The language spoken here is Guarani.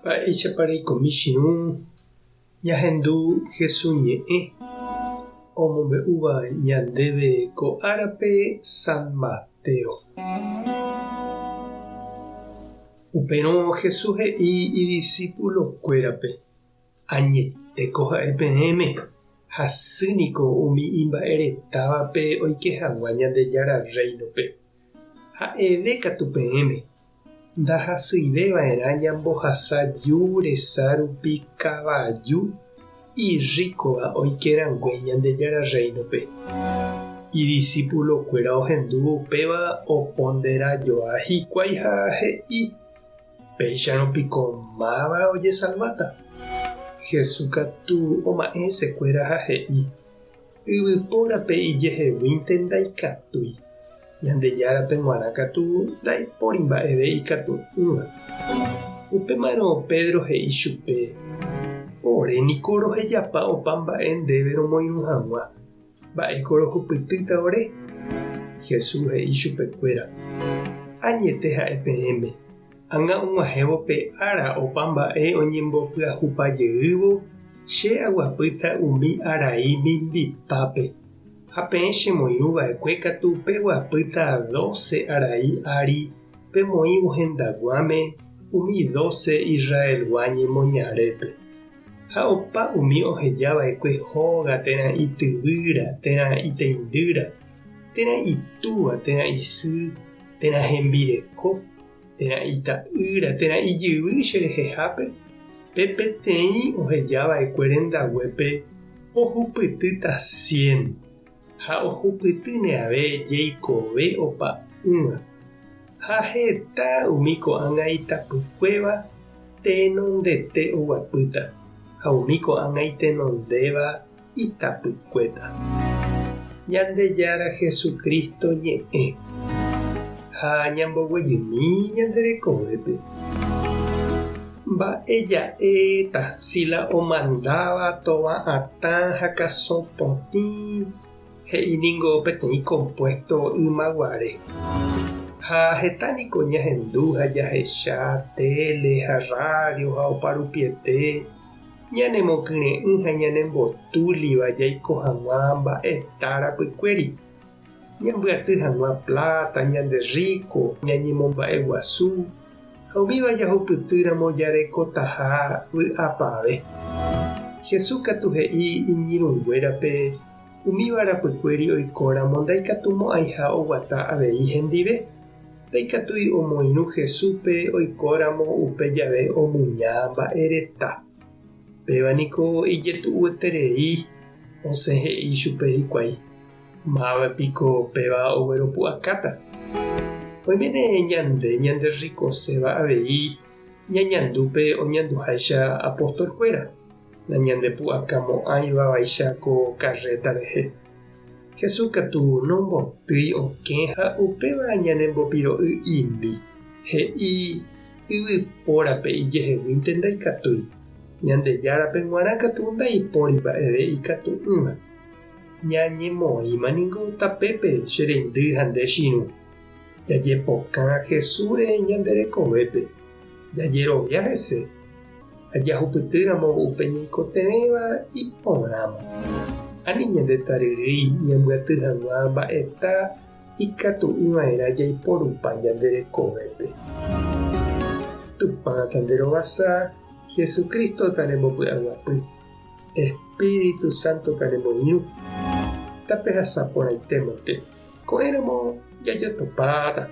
Mba'éichapa reikomi chirũ ñahendu Jesús ñe'ẽ omombe'úva ñandéve ko árape San Mateo. Upérõ Jesús he'i idisípulokuérape, Añetéko ha'e peẽme, hasy niko umi imba'eretávape oike hag̃ua Ñandejára Rréinope. Ha'eve katu peẽme, ndahasyive va'erã ñambohasa ju resa rupi kavaju irríkova oike rangue Ñandejára Rréinope. Idisipulokuéra ohendúvo upéva opondera joa hikuái ha he'i, Péicharõ piko máva ojesalváta? Jesús katu oma'ẽ hesekuéra ha he'i, Yvypórape ijeheguínte ndaikatúi, Ñandejárape g̃uarã katu ndaipóri mba'eve ikatu'ỹva. Upémarõ Pedro he'i chupe, Ore niko rohejapa opa mba'e ndéve romoirũ hag̃ua, mba'éiko rohupytýta ore? Jesús he'i chupekuéra, Añete ha'e peẽme, ág̃a og̃uahẽvo pe ára opa mba'e oñembopyahupa jeývo, che aguapýta umi arai mimbipápe. Ha peẽ chemoirũ va'ekue katu peguapýta dóse arai ári pemoĩvo hendaguãme umi dóse Israelgua ñemoñarépe. Ha opa umi oheja va'ekue hóga térã ityvýra térã iteindýra, térã itúva térã isy, térã hembireko, térã ita'ýra térã ijyvy che rehehápe, pe peteĩ oheja va'ekue rendaguépe ohupytýta cien, ha ohupytýne ave jeikove opa'ỹva. Ha heta umi ko'ág̃a itapykuéva tenondete oguapýta, ha umi ko'ág̃a itenondéva itapykuéta. Ñandejára Jesucristo ñe'ẽ ha ñamboguejymi ñande rekovépe. Mba'e ja'éta si la omandáva tova atã ha kasõ potĩ he'i ningo peteĩ compuesto ymaguare. Ha heta niko ñahendu ha jahecha téle ha radio ha oparupiete Ñanemokyre'ỹ ha ñanembotúliva jaiko hag̃ua mba'eta rapykuéri, ñambyaty hag̃ua pláta, ñande rríko, ñañemomba'eguasu ha umíva jahupytýramo jarekotaha vy'apave. Jesús katu he'i iñirũnguérape umíva rapykuéri oikóramo ndaikatumo'ãiha oguata avei hendive. Ndaikatúi omoirũ Jesúspe oikóramo upe jave omuña mba'e reta. Péva niko ijetu'ueterei, osẽ he'i chupe hikuái, Máva piko péva ogueropu'akáta? Oiméne ñande ñanderrikoséva avei ñañandu pe oñanduháicha apostolkuéra, nañandepu'akamo'ãiva vaicha ko karréta rehe. Jesús katu nombotýi okẽ ha upéva ñanembopiro'y imi. He'i yvypórape ijeheguínte ndaikatúi, Ñandejárape g̃uarã katu ndaipóri mba'eve ikatu'ỹva. Ñañemoĩma ningo tapépe che reindy ha nde chirũ. Jajepokã Jesúsre ñande rekovépe, jajerovia hese ha jahupytýramo upe ñaikotevẽva iporãma. Ani ñande taryrýi ñambyaty hag̃ua mba'eta ikatu'ỹva'erã jaiporupa ñande rekovépe. Tupã tanderovasa, Jesucristo tanembopy'aguapy, Espíritu Santo tanemoirũ. Tapehasa porãitémante. Ko'ẽramo jajotopáta.